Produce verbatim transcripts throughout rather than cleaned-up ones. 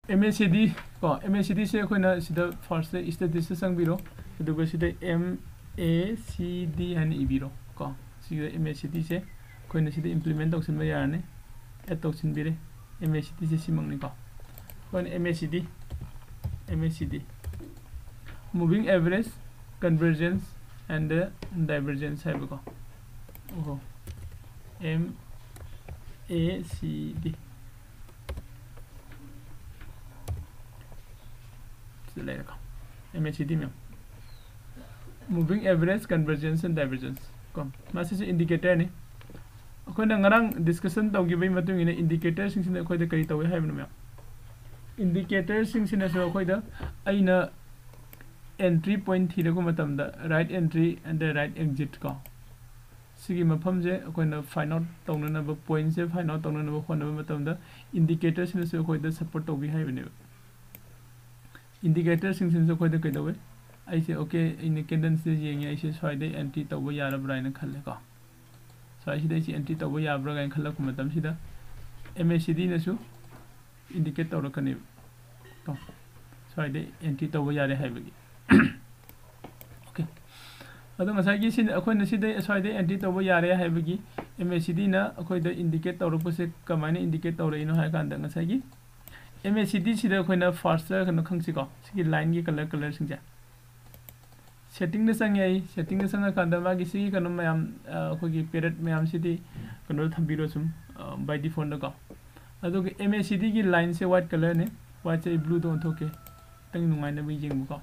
MACD ꯀꯣ, MACD ꯁꯦ ꯑꯩꯈꯣꯏꯅ ꯁꯤꯗ first ꯁꯤꯗ status ꯇ ꯆꯪꯕꯤꯔꯣ, ꯑꯗꯨꯒ ꯁꯤꯗ MACD ꯍꯥꯏꯅ ꯏꯕꯤꯔꯣ ꯀꯣ꯫ ꯁꯤꯗ MACD ꯁꯦ ꯑꯩꯈꯣꯏꯅ ꯁꯤꯗ implement ꯇꯧꯁꯤꯟꯕ ꯌꯥꯔꯅꯤ꯫ Add ꯇꯧꯁꯤꯟꯕꯤꯔꯦ꯫ MACD ꯁꯦ ꯁꯤꯃꯛꯅꯤꯀꯣ꯫ ꯑꯩꯈꯣꯏꯅ MACD, MACD, moving average, convergence and divergence ꯍꯥꯏꯕꯀꯣ꯫ ꯑꯣꯍꯣ, MACD꯫ ꯁꯤꯗ ꯂꯩꯔꯦꯀꯣ, MACD ꯃꯌꯥꯝ꯫ Moving average, convergence and divergence ꯀꯣ꯫ ꯃꯁꯤꯁꯨ indicator ꯅꯤ꯫ ꯑꯩꯈꯣꯏꯅ ꯉꯔꯥꯡ discussion ꯇꯧꯈꯤꯕꯒꯤ ꯃꯇꯨꯡ ꯏꯟꯅ indicator ꯁꯤꯡꯁꯤꯅ ꯑꯩꯈꯣꯏꯗ ꯀꯔꯤ ꯇꯧꯏ ꯍꯥꯏꯕꯅꯣ ꯃꯌꯥꯝ? Indicator ꯁꯤꯡꯁꯤꯅꯁꯨ ꯑꯩꯈꯣꯏꯗ, ꯑꯩꯅ entry point ꯊꯤꯔꯛꯄ ꯃꯇꯝꯗ, right entry and the right exit ꯀꯣ, ꯁꯤꯒꯤ ꯃꯐꯝꯁꯦ ꯑꯩꯈꯣꯏꯅ find out ꯇꯧꯅꯅꯕ, point ꯁꯦ find out ꯇꯧꯅꯅꯕ ꯍꯣꯠꯅꯕ ꯃꯇꯝꯗ indicator ꯁꯤꯅꯁꯨ ꯑꯩꯈꯣꯏꯗ support ꯇꯧꯕꯤ ꯍꯥꯏꯕꯅꯦꯕ꯫ Indicator ꯁꯤꯡꯁꯤꯅꯁꯨ ꯑꯩꯈꯣꯏꯗ ꯀꯩꯗꯧꯋꯦ? ꯑꯩꯁꯦ, okay, ꯑꯩꯅ candle ꯁꯤꯗ ꯌꯦꯡꯉꯦ, ꯑꯩꯁꯦ ꯁ꯭ꯋꯥꯏꯗ entry ꯇꯧꯕ ꯌꯥꯔꯕ꯭ꯔꯥ ꯍꯥꯏꯅ ꯈꯜꯂꯦꯀꯣ꯫ ꯁ꯭ꯋꯥꯏꯁꯤꯗ ꯑꯩꯁꯦ entry ꯇꯧꯕ ꯌꯥꯕ꯭ꯔꯥ ꯀꯥꯏꯅ ꯈꯜꯂꯛꯄ ꯃꯇꯝꯁꯤꯗ MACD ꯅꯁꯨ indicate ꯇꯧꯔꯛꯀꯅꯦꯕ꯫ ꯀꯣ, ꯁ꯭ꯋꯥꯏꯗ entry ꯇꯧꯕ ꯌꯥꯔꯦ ꯍꯥꯏꯕꯒꯤ꯫ Okay꯫ ꯑꯗꯣ ꯉꯁꯥꯏꯒꯤ ꯁꯤꯅ, ꯑꯩꯈꯣꯏꯅ ꯁꯤꯗ, ꯁ꯭ꯋꯥꯏꯗ entry ꯇꯧꯕ ꯌꯥꯔꯦ ꯍꯥꯏꯕꯒꯤ MACD ꯅ ꯑꯩꯈꯣꯏꯗ indicate ꯇꯧꯔꯛꯄꯁꯦ ꯀꯃꯥꯏꯅ indicate ꯇꯧꯔꯛꯏꯅꯣ ꯍꯥꯏ ꯀꯥꯟꯗ, ꯉꯁꯥꯏꯒꯤ MACD ꯁꯤꯗ ꯑꯩꯈꯣꯏꯅ first ꯀꯩꯅꯣ ꯈꯪꯁꯤꯀꯣ, ꯁꯤꯒꯤ line ꯒꯤ colour, colour ꯁꯤꯡꯁꯦ꯫ Setting ꯗ ꯆꯪꯉꯦ ꯑꯩ꯫ Setting ꯗ ꯆꯪꯉꯀꯥꯟꯗ ꯃꯥꯒꯤ ꯁꯤꯒꯤ ꯀꯩꯅꯣ ꯃꯌꯥꯝ, ꯑ, ꯑꯩꯈꯣꯏꯒꯤ parrot ꯃꯌꯥꯝꯁꯤꯗꯤ ꯀꯩꯅꯣꯗ ꯊꯝꯕꯤꯔꯣ ꯁꯨꯝ, ꯑ, by default ꯗꯀꯣ꯫ ꯑꯗꯨꯒ MACD ꯒꯤ line ꯁꯦ white colour ꯅꯦ꯫ White ꯁꯦ ꯑꯩ blue ꯗ ꯑꯣꯟꯊꯣꯛꯀꯦ, ꯈꯤꯇꯪ ꯅꯨꯡꯉꯥꯏꯅꯕ ꯌꯦꯡꯕꯀꯣ꯫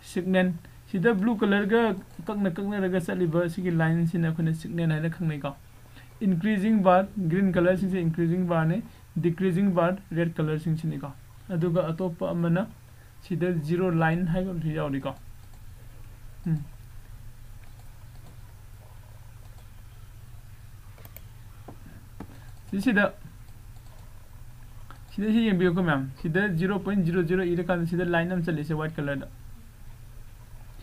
Signal, ꯁꯤꯗ blue colour ꯒ ꯀꯛꯅ ꯀꯛꯅꯔꯒ ꯆꯠꯂꯤꯕ ꯁꯤꯒꯤ line ꯁꯤꯅ ꯑꯩꯈꯣꯏꯅ signal ꯍꯥꯏꯅ ꯈꯪꯅꯩꯀꯣ꯫ Increasing bar, green colour ꯁꯤꯡꯁꯦ increasing bar ꯅꯤ, decreasing bar, red colour ꯁꯤꯡꯁꯤꯅꯤꯀꯣ꯫ ꯑꯗꯨꯒ ꯑꯇꯣꯞꯄ ꯑꯃꯅ ꯁꯤꯗ zero line ꯍꯥꯏꯕ ꯑꯃꯁꯨ ꯌꯥꯎꯔꯤꯀꯣ꯫ ꯎꯝ꯫ ꯁꯤꯁꯤꯗ, ꯁꯤꯗ ꯁꯤ ꯌꯦꯡꯕꯤꯌꯨꯀꯣ ꯃꯌꯥꯝ, ꯁꯤꯗ zero point zero zero ꯏꯔꯀꯥꯟꯗ ꯁꯤꯗ line ꯑꯃ ꯆꯠꯂꯤꯁꯦ white colour ꯗ꯫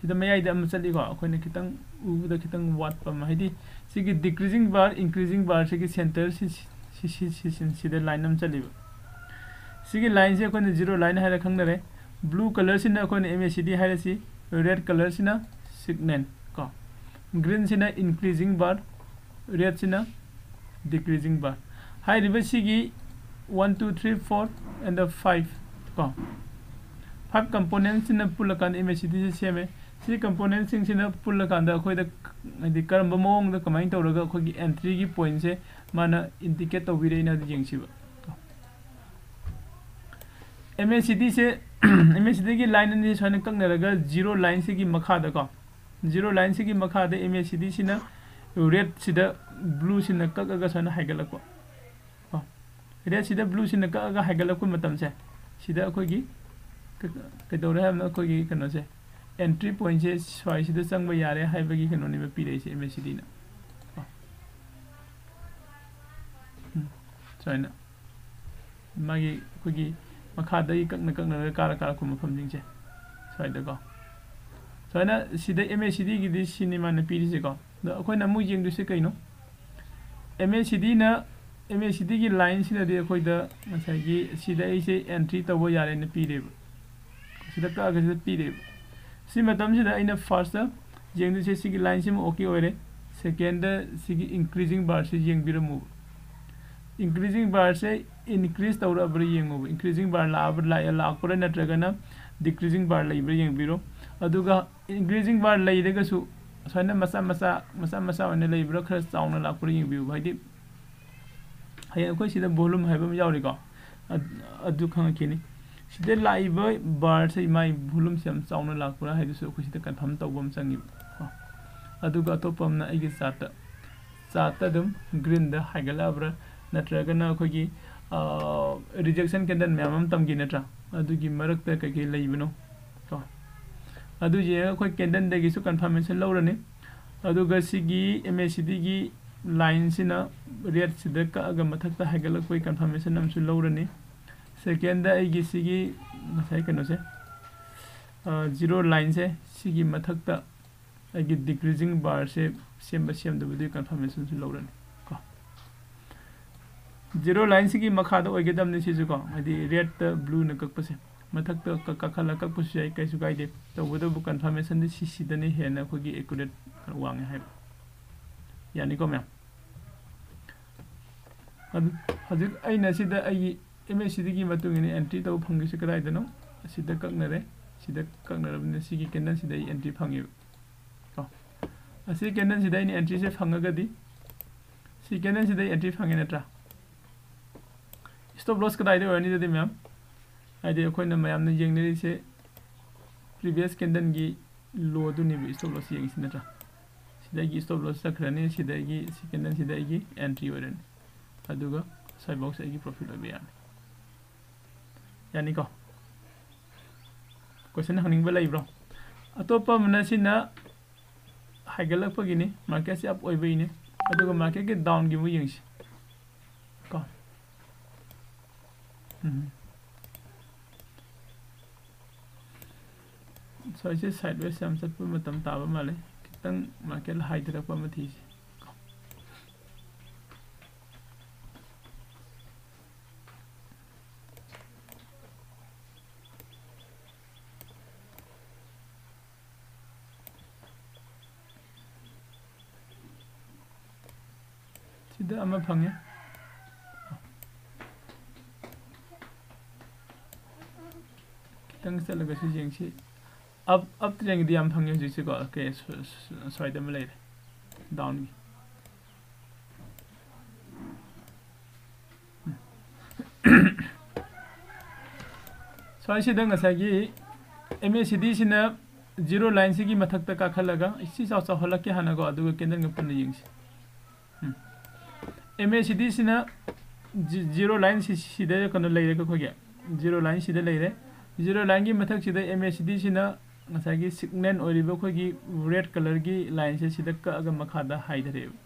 ꯁꯤꯗ ꯃꯌꯥꯏꯗ ꯑꯃ ꯆꯠꯂꯤꯀꯣ, ꯑꯩꯈꯣꯏꯅ ꯈꯤꯇꯪ ꯎꯕꯗ ꯈꯤꯇꯪ ꯋꯥꯠꯄ ꯑꯃ, ꯍꯥꯏꯗꯤ ꯁꯤꯒꯤ decreasing bar, increasing bar ꯁꯤꯒꯤ centre ꯁꯤ, ꯁꯤ, ꯁꯤ, ꯁꯤ, ꯁꯤ, ꯁꯤꯗ line ꯑꯃ ꯆꯠꯂꯤꯕ꯫ ꯁꯤꯒꯤ ꯂꯥꯏꯟꯁꯦ ꯑꯩꯈꯣꯏꯅ ꯖꯤꯔꯣ ꯂꯥꯏꯟ ꯍꯥꯏꯔ ꯈꯪꯅꯔꯦ꯫ ꯕ꯭ꯂꯨ ꯀꯂꯔꯁꯤꯅ ꯑꯩꯈꯣꯏꯅ ꯑꯦꯝ ꯑꯦ ꯁꯤ ꯗꯤ ꯍꯥꯏꯔꯁꯤ, ꯔꯦꯗ ꯀꯂꯔꯁꯤꯅ ꯁꯤꯒꯅꯦꯜ ꯀꯣ, ꯒ꯭ꯔꯤꯟꯁꯤꯅ ꯏꯟꯀ꯭ꯔꯤꯖꯤꯡ ꯕꯥꯔ, ꯔꯦꯗꯁꯤꯅ ꯗꯤꯀ꯭ꯔꯤꯖꯤꯡ ꯕꯥꯔ꯫ ꯍꯥꯏꯔꯤꯕ ꯁꯤꯒꯤ one two three four and the five ꯀꯣ, ꯐꯥꯏꯚ ꯀꯝꯄꯣꯅꯦꯟꯁꯤꯅ ꯄꯨꯜꯂꯀꯥꯟꯗ ꯑꯦꯝ ꯑꯦ ꯁꯤ ꯗꯤꯁꯦ ꯁꯦꯝꯃꯦ꯫ ꯁꯤ ꯀꯝꯄꯣꯅꯦꯟꯁꯤꯡꯁꯤꯅ ꯄꯨꯜꯂꯀꯥꯟꯗ ꯑꯩꯈꯣꯏꯗ ꯍꯥꯏꯗꯤ ꯀꯔꯝꯕ ꯃꯑꯣꯡꯗ ꯀꯃꯥꯏꯅ ꯇꯧꯔꯒ ꯑꯩꯈꯣꯏꯒꯤ ꯑꯦꯟꯇ꯭ꯔꯤꯒꯤ ꯄꯣꯏꯟꯁꯦ ꯃꯥꯅ ꯏꯟꯗꯤꯀꯦꯠ ꯇꯧꯕꯤꯔꯛꯏꯅꯣ ꯑꯗꯨ ꯌꯦꯡꯁꯤꯕ꯫ M A C ꯗꯤꯁꯦ M A ꯁꯤ ꯗꯤꯒꯤ ꯂꯥꯏꯟ ꯑꯅꯤ ꯁꯨꯃꯥꯏꯅ ꯀꯛꯅꯔꯒ ꯖꯤꯔꯣ ꯂꯥꯏꯟꯁꯤꯒꯤ ꯃꯈꯥꯗꯀꯣ, ꯖꯤꯔꯣ ꯂꯥꯏꯟꯁꯤꯒꯤ ꯃꯈꯥꯗ ꯑꯦꯝ ꯑꯦ ꯁꯤ ꯗꯤꯁꯤꯅ ꯔꯦꯗꯁꯤꯗ ꯕ꯭ꯂꯨꯁꯤꯅ ꯀꯛꯑꯒ ꯁꯨꯃꯥꯏꯅ ꯍꯥꯏꯒꯠꯂꯛꯄ ꯀꯣ, ꯔꯦꯗꯁꯤꯗ ꯕ꯭ꯂꯨꯁꯤꯅ ꯀꯛꯑꯒ ꯍꯥꯏꯒꯠꯂꯛꯄ ꯃꯇꯝꯁꯦ ꯁꯤꯗ ꯑꯩꯈꯣꯏꯒꯤ ꯀ- ꯀꯩꯗꯧꯔꯦ ꯍꯥꯏꯕꯅ ꯑꯩꯈꯣꯏꯒꯤ ꯀꯩꯅꯣꯁꯦ ꯑꯦꯟꯇ꯭ꯔꯤ ꯄꯣꯏꯟꯁꯦ ꯁ꯭ꯋꯥꯏꯁꯤꯗ ꯆꯪꯕ ꯌꯥꯔꯦ ꯍꯥꯏꯕꯒꯤ ꯀꯩꯅꯣꯅꯦꯕ ꯄꯤꯔꯛꯏꯁꯦ ꯑꯦꯝ ꯑꯦ ꯁꯤ ꯗꯤꯅ꯫ ꯁꯨꯃꯥꯏꯅ ꯃꯥꯒꯤ ꯑꯩꯈꯣꯏꯒꯤ ꯃꯈꯥꯗꯒꯤ ꯀꯛꯅ ꯀꯛꯅꯔꯒ ꯀꯥꯔ ꯀꯥꯔꯛꯄ ꯃꯐꯝꯁꯤꯡꯁꯦ ꯁ꯭ꯋꯥꯏꯗꯀꯣ꯫ ꯁꯨꯃꯥꯏꯅ ꯁꯤꯗ ꯑꯦꯝ ꯑꯦ ꯁꯤ ꯗꯤꯒꯤꯗꯤ ꯁꯤꯅꯤ ꯃꯥꯅ ꯄꯤꯔꯤꯁꯦꯀꯣ꯫ ꯑꯗꯣ ꯑꯩꯈꯣꯏꯅ ꯑꯃꯨꯛ ꯌꯦꯡꯗꯣꯏꯁꯦ ꯀꯩꯅꯣ? ꯑꯦꯝ ꯑꯦ ꯁꯤ ꯗꯤꯅ ꯑꯦꯝ ꯑꯦ ꯁꯤ ꯗꯤꯒꯤ ꯂꯥꯏꯟꯁꯤꯅꯗꯤ ꯑꯩꯈꯣꯏꯗ ꯉꯁꯥꯏꯒꯤ ꯁꯤꯗ ꯑꯩꯁꯦ ꯑꯦꯟꯇ꯭ꯔꯤ ꯇꯧꯕ ꯌꯥꯔꯦꯅ ꯄꯤꯔꯦꯕ꯫ ꯁꯤꯗ ꯀꯛꯑꯒ ꯁꯤꯗ ꯄꯤꯔꯦꯕ꯫ ꯁꯤ ꯃꯇꯝꯁꯤꯗ ꯑꯩꯅ ꯐꯥꯔꯁꯇ ꯌꯦꯡꯗꯣꯏꯁꯦ ꯁꯤꯒꯤ ꯂꯥꯏꯟꯁꯤꯃ ꯑꯣꯀꯦ ꯑꯣꯏꯔꯦ꯫ ꯁꯦꯀꯦꯟꯗ ꯁꯤꯒꯤ ꯏꯟꯀ꯭ꯔꯤꯖꯤꯡ ꯕꯥꯔꯁꯤ ꯌꯦꯡꯕꯤꯔꯝꯃꯨꯕ꯫ ꯏꯟꯀ꯭ꯔꯤꯖꯤꯡ ꯕꯥꯔꯁꯦ ꯏꯟꯀ꯭ꯔꯤꯖ ꯇꯧꯔꯛꯑꯕ꯭ꯔꯥ ꯌꯦꯡꯉꯨꯕ꯫ ꯏꯟꯀ꯭ꯔꯤꯖꯤꯡ ꯕꯥꯔ ꯂꯥꯛꯑꯕ꯭ꯔꯥ ꯂꯥꯛꯑꯦ ꯂꯥꯛꯄ꯭ꯔꯥ ꯅꯠꯇ꯭ꯔꯒꯅ ꯗꯤꯀ꯭ꯔꯤꯖꯤꯡ ꯕꯥꯔ ꯂꯩꯕ꯭ꯔꯥ ꯌꯦꯡꯕꯤꯔꯣ꯫ ꯑꯗꯨꯒ ꯏꯟꯀ꯭ꯔꯤꯖꯤꯡ ꯕꯥꯔ ꯂꯩꯔꯒꯁꯨ ꯁꯨꯃꯥꯏꯅ ꯃꯆꯥ ꯃꯆꯥ ꯃꯆꯥ ꯃꯆꯥ ꯑꯣꯏꯅ ꯂꯩꯕ꯭ꯔꯥ ꯈꯔ ꯆꯥꯎꯅ ꯂꯥꯛꯄ꯭ꯔꯥ ꯌꯦꯡꯕꯤꯌꯨꯕ꯫ ꯍꯥꯏꯗꯤ ꯍꯌꯦꯡ ꯑꯩꯈꯣꯏ ꯁꯤꯗ ꯚꯣꯂꯨꯝ ꯍꯥꯏꯕ ꯑꯃ ꯌꯥꯎꯔꯤꯀꯣ, ꯑꯗ- ꯑꯗꯨ ꯈꯪꯉꯛꯈꯤꯅꯤ꯫ ꯁꯤꯗ ꯂꯥꯛꯏꯕ ꯕꯥꯔꯁꯦ ꯃꯥꯏ ꯚꯣꯂꯨꯝꯁꯦ ꯌꯥꯝ ꯆꯥꯎꯅ ꯂꯥꯛꯄ꯭ꯔꯥ ꯍꯥꯏꯗꯨꯁꯨ ꯑꯩꯈꯣꯏ ꯁꯤꯗ ꯀꯟꯐꯥꯔꯝ ꯇꯧꯕ ꯑꯃ ꯆꯪꯉꯤꯕ ꯀꯣ꯫ ꯑꯗꯨꯒ ꯑꯇꯣꯞꯄ ꯑꯃꯅ ꯑꯩꯒꯤ ꯆꯥꯔꯠꯇ ꯆꯥꯔꯠꯇ ꯑꯗꯨꯝ ꯒ꯭ꯔꯤꯟꯗ ꯍꯥꯏꯒꯠꯂꯛꯑꯕ꯭ꯔꯥ ꯅꯠꯇ꯭ꯔꯒꯅ ꯑꯩꯈꯣꯏꯒꯤ ꯔꯤꯖꯦꯛꯁꯟ ꯀꯦꯟꯗꯜ ꯃꯌꯥꯝ ꯑꯃ ꯇꯝꯈꯤ ꯅꯠꯇ꯭ꯔꯥ? ꯑꯗꯨꯒꯤ ꯃꯔꯛꯇ ꯀꯩꯀꯩ ꯂꯩꯕꯅꯣ ꯀꯣ꯫ ꯑꯗꯨ ꯌꯦꯡꯉꯒ ꯑꯩꯈꯣꯏ ꯀꯦꯟꯗꯜꯗꯒꯤꯁꯨ ꯀꯟꯐꯥꯔꯃꯦꯁꯟ ꯂꯧꯔꯅꯤ꯫ ꯑꯗꯨꯒ ꯁꯤꯒꯤ ꯑꯦꯝ ꯑꯦ ꯁꯤ ꯗꯤꯒꯤ ꯂꯥꯏꯟꯁꯤꯅ ꯔꯦꯗꯁꯤꯗ ꯀꯛꯑꯒ ꯃꯊꯛꯇ ꯍꯥꯏꯒꯠꯂꯛꯄꯒꯤ ꯀꯟꯐꯥꯔꯃꯦꯁꯟ ꯑꯃꯁꯨ ꯂꯧꯔꯅꯤ꯫ ꯁꯦꯀꯦꯟꯗ ꯑꯩꯒꯤ ꯁꯤꯒꯤ ꯉꯁꯥꯏ ꯀꯩꯅꯣꯁꯦ, ꯖꯤꯔꯣ ꯂꯥꯏꯟꯁꯦ ꯁꯤꯒꯤ ꯃꯊꯛꯇ ꯑꯩꯒꯤ ꯗꯤꯀ꯭ꯔꯤꯖꯤꯡ ꯕꯥꯔꯁꯦ ꯁꯦꯝꯕ ꯁꯦꯝꯗꯕꯗꯨꯒꯤ ꯀꯟꯐꯥꯔꯃꯦꯁꯟꯁꯨ ꯂꯧꯔꯅꯤ ꯀꯣ꯫ ꯖꯤꯔꯣ ꯂꯥꯏꯟꯁꯤꯒꯤ ꯃꯈꯥꯗ ꯑꯣꯏꯒꯗꯕꯅꯤ ꯁꯤꯁꯨꯀꯣ, ꯍꯥꯏꯗꯤ ꯔꯦꯠꯇ ꯕ꯭ꯂꯨꯅ ꯀꯛꯄꯁꯦ꯫ ꯃꯊꯛꯇ ꯀ-, ꯀꯥꯈꯠꯂ ꯀꯛꯄꯁꯨ ꯌꯥꯏ, ꯀꯩꯁꯨ ꯀꯥꯏꯗꯦ꯫ ꯇꯧꯕꯇꯕꯨ ꯀꯟꯐꯔꯃꯦꯁꯟꯗꯤ ꯁꯤ, ꯁꯤꯗꯅ ꯍꯦꯟꯅ ꯑꯩꯈꯣꯏꯒꯤ ꯑꯦꯀꯨꯔꯦꯠ ꯋꯥꯡꯉꯦ ꯍꯥꯏꯕ꯫ ꯌꯥꯅꯤꯀꯣ ꯃꯌꯥꯝ? ꯑꯗꯨ ꯍꯧꯖꯤꯛ ꯑꯩꯅ ꯁꯤꯗ ꯑꯩꯒꯤ ꯑꯦꯝ ꯑꯦ ꯁꯤ ꯗꯤꯒꯤ ꯃꯇꯨꯡ ꯏꯟꯅ ꯑꯦꯟꯇ꯭ꯔꯤ ꯇꯧꯕ ꯐꯪꯒꯤꯁꯤ ꯀꯗꯥꯏꯗꯅꯣ? ꯑꯁꯤꯗ ꯀꯛꯅꯔꯦ꯫ ꯁꯤꯗ ꯀꯛꯅꯔꯕꯅꯤꯅ ꯁꯤꯒꯤ ꯀꯦꯟꯗꯜꯁꯤꯗ ꯑꯩ ꯑꯦꯟꯇ꯭ꯔꯤ ꯐꯪꯉꯦꯕ꯫ ꯀꯣ꯫ ꯑꯁꯤ ꯀꯦꯟꯗꯜꯁꯤꯗ ꯑꯩꯅ ꯑꯦꯟꯇ꯭ꯔꯤꯁꯦ ꯐꯪꯉꯒꯗꯤ, ꯁꯤ ꯀꯦꯟꯗꯜꯁꯤꯗ ꯑꯩ ꯑꯦꯟꯇ꯭ꯔꯤ ꯐꯪꯉꯦ ꯅꯠꯇ꯭ꯔꯥ? ꯁ꯭ꯇꯣꯞ ꯂꯣꯁ ꯀꯗꯥꯏꯗ ꯑꯣꯏꯔꯅꯤ ꯑꯗꯨꯗꯤ ꯃꯌꯥꯝ? ꯍꯥꯏꯗꯤ ꯑꯩꯈꯣꯏꯅ ꯃꯌꯥꯝꯅ ꯌꯦꯡꯅꯔꯤꯁꯦ ꯄ꯭ꯔꯤꯚꯤꯌꯁ ꯀꯦꯟꯗꯜꯒꯤ ꯂꯣꯗꯨꯅꯦꯕ ꯁ꯭ꯇꯣꯞ ꯂꯣꯁ ꯌꯦꯡꯉꯤꯁꯤ ꯅꯠꯇ꯭ꯔꯥ? ꯁꯤꯗꯒꯤ ꯁ꯭ꯇꯣꯞ ꯂꯣꯁ ꯆꯠꯈ꯭ꯔꯅꯤ, ꯁꯤꯗꯒꯤ ꯁꯤ ꯀꯦꯟꯗꯜꯁꯤꯗ ꯑꯩꯒꯤ ꯑꯦꯟꯇ꯭ꯔꯤ ꯑꯣꯏꯔꯅꯤ, ꯑꯗꯨꯒ ꯁ꯭ꯋꯥꯏꯐꯥꯎꯁꯦ ꯑꯩꯒꯤ ꯄ꯭ꯔꯣꯐꯤꯠ ꯑꯣꯏꯕ ꯌꯥꯔꯅꯤ꯫ ꯌꯥꯅꯤꯀꯣ? ꯀꯣꯏꯁꯟ ꯍꯪꯅꯤꯡꯕ ꯂꯩꯕ꯭ꯔꯣ? ꯑꯇꯣꯞꯄ ꯑꯃꯅ ꯁꯤꯅ ꯍꯥꯏꯒꯠꯂꯛꯄꯒꯤꯅꯤ, ꯃꯥꯔꯀꯦꯠꯁꯦ ꯑꯞ ꯑꯣꯏꯕꯒꯤꯅꯤ꯫ ꯑꯗꯨꯒ ꯃꯥꯔꯀꯦꯠꯀꯤ ꯗꯥꯎꯟꯒꯤ ꯑꯃꯨꯛ ꯌꯦꯡꯁꯤ ꯀꯣ꯫ ꯎꯝ꯫ ꯁ꯭ꯋꯥꯏꯁꯦ ꯁꯥꯏꯠꯋꯦꯁ ꯌꯥꯝ ꯆꯠꯄ ꯃꯇꯝ ꯇꯥꯕ ꯃꯥꯜꯂꯦ꯫ ꯈꯤꯇꯪ ꯃꯥꯔꯀꯦꯠ ꯍꯥꯏꯊꯔꯛꯄ ꯑꯃ ꯊꯤꯁꯤ꯫ ꯁꯤꯗ ꯑꯃ ꯐꯪꯉꯦ꯫ ꯈꯤꯇꯪ ꯆꯠꯂꯒꯁꯨ ꯌꯦꯡꯁꯤ꯫ ꯑꯞ, ꯑꯞ ꯇ꯭ꯔꯦꯟꯒꯤꯗꯤ ꯌꯥꯝ ꯐꯪꯉꯦ ꯍꯧꯖꯤꯛꯁꯦꯀꯣ꯫ ꯑꯣꯀꯦ, ꯁ-, ꯁ-, ꯁ꯭ꯋꯥꯏꯗ ꯑꯃ ꯂꯩꯔꯦ꯫ ꯗꯥꯎꯟꯒꯤ꯫ ꯁ꯭ꯋꯥꯏꯁꯤꯗ ꯉꯁꯥꯏꯒꯤ ꯑꯦꯝ ꯑꯦ ꯁꯤ ꯗꯤꯁꯤꯅ ꯖꯤꯔꯣ ꯂꯥꯏꯟꯁꯤꯒꯤ ꯃꯊꯛꯇ ꯀꯥꯈꯠꯂꯒ ꯁꯤ ꯆꯥꯎ ꯆꯥꯎꯍꯜꯂꯛꯀꯦ ꯍꯥꯟꯅꯀꯣ, ꯑꯗꯨꯒ ꯀꯦꯟꯗꯜꯒ ꯄꯨꯟꯅ ꯌꯦꯡꯁꯤ꯫ ꯎꯝ꯫ ꯑꯦꯝ ꯑꯦ ꯁꯤ ꯗꯤꯁꯤꯅ ꯖꯤ-, ꯖꯤꯔꯣ ꯂꯥꯏꯟ ꯁꯤ-, ꯁꯤꯗ ꯀꯩꯅꯣ ꯂꯩꯔꯦꯀꯣ ꯑꯩꯈꯣꯏꯒꯤ꯫ ꯖꯤꯔꯣ ꯂꯥꯏꯟ ꯁꯤꯗ ꯂꯩꯔꯦ꯫ ꯖꯤꯔꯣ ꯂꯥꯏꯟꯒꯤ ꯃꯊꯛꯁꯤꯗ ꯑꯦꯝ ꯑꯦ ꯁꯤ ꯗꯤꯁꯤꯅ ꯉꯁꯥꯏꯒꯤ ꯁꯤꯒꯅꯦꯜ ꯑꯣꯏꯔꯤꯕ ꯑꯩꯈꯣꯏꯒꯤ ꯔꯦꯗ ꯀꯂꯔꯒꯤ ꯂꯥꯏꯟꯁꯦ ꯁꯤꯗ ꯀꯛꯑꯒ ꯃꯈꯥꯗ ꯍꯥꯏꯊꯔꯛꯑꯦꯕ꯫